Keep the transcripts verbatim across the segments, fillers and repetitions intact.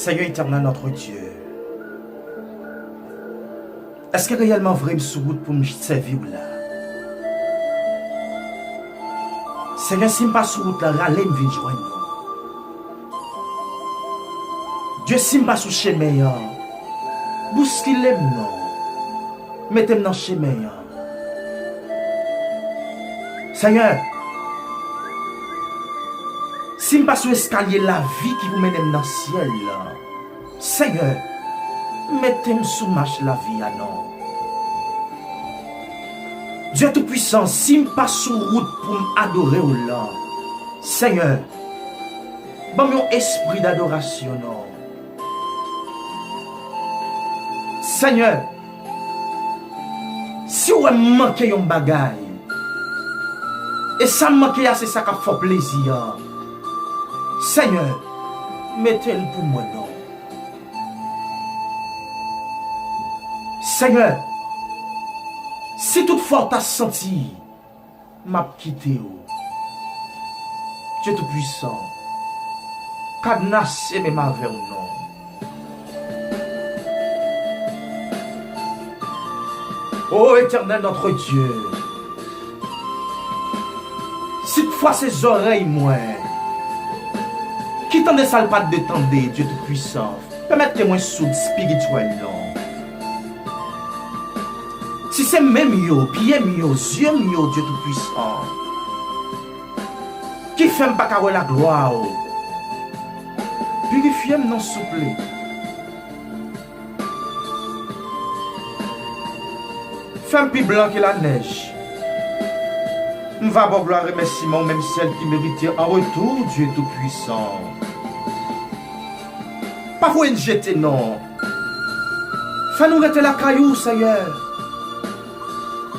Seigneur éternel, notre Dieu, èske reyèlman vre m sou wout pou m sèvi w la? Senyè, si m pa sou wout la, rale m vin jwenn ou. Dye, si m pa sou chemen an, bouskile m non. Mete m nan chemen an. Senyè, si m pa sou eskalye lavi ki pou mennen m nan syèl la, Senyè, mete m sou mach lavi a non. Dye Toupwisan, si m pa sou wout pou m adore w lan, Senyè, ban m yon espri dadorasyon non. Senyè, si w wè m manke yon bagay, e sa m manke a se sa k ap fè w plezi a, Senyè, mete l pou mwen non. Senyè, si toutfwa w ta santi m ap kite w, Dye Toupwisan, kadnase men m avè w non. O Etènèl, notre Dieu, si toutfwa se zòrèy mwen ki tande sa l pa t dwe tande, Dye Toupwisan, pèmèt ke mwen soud espirityèlman. Si se men m yo, pye m yo, zye m yo, Dye Toupwisan, ki fè m pa ka wè laglwa w, pirifye m non, souple. Fè m pi blan ke lanèj. M va ba w glwa, remèsiman, ou menm sèl ki merite an retou, Dye Toupwisan. Pa voye n jete non. Fè nou rete lakay ou, Senyè.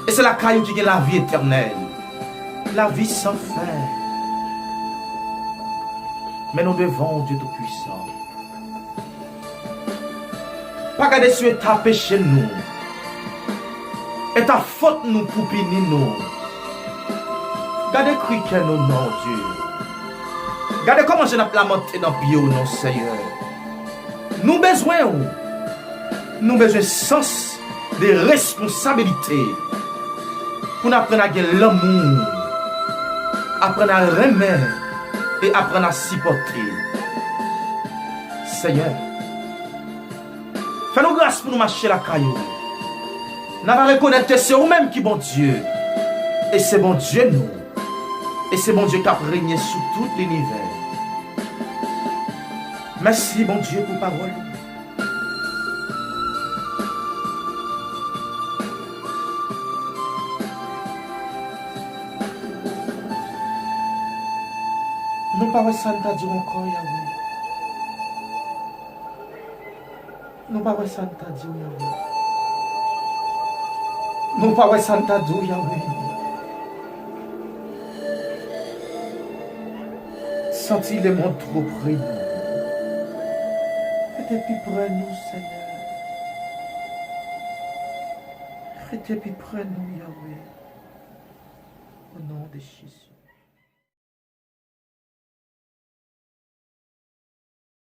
E se lakay ou ki gen lavi etènèl, lavi san fen. Men nou devan w, Dye Toupwisan. Pa gade sou eta peche nou, eta fòt nou pou pini nou. Gade kri kè nou non, Dye. Gade kòman jan n ap lamante nan pye w non, Senyè. Nou bezwen w. Nou bezwen sans de responsabilite pou n aprann a gen lanmou, aprann a renmen e aprann a sipòte. Senyè, fè nou gras pou nou mache lakay ou. N a va rekonèt ke se ou menm ki Bondye. E se Bondye nou. E se Bondye k ap renye sou tout linivè. Mèsi, Bondye, pou pawòl ou. Nou pa wè sa n ta di w ankò, Yahweh. Nou pa wè sa n ta di w, Yahweh. Nou pa wè sa n ta di w, Yahweh. Santi le monde trop près nou. Rete pi pre nou, Senyè. Rete pi pre nou, Yahweh. Au nom de Jésus.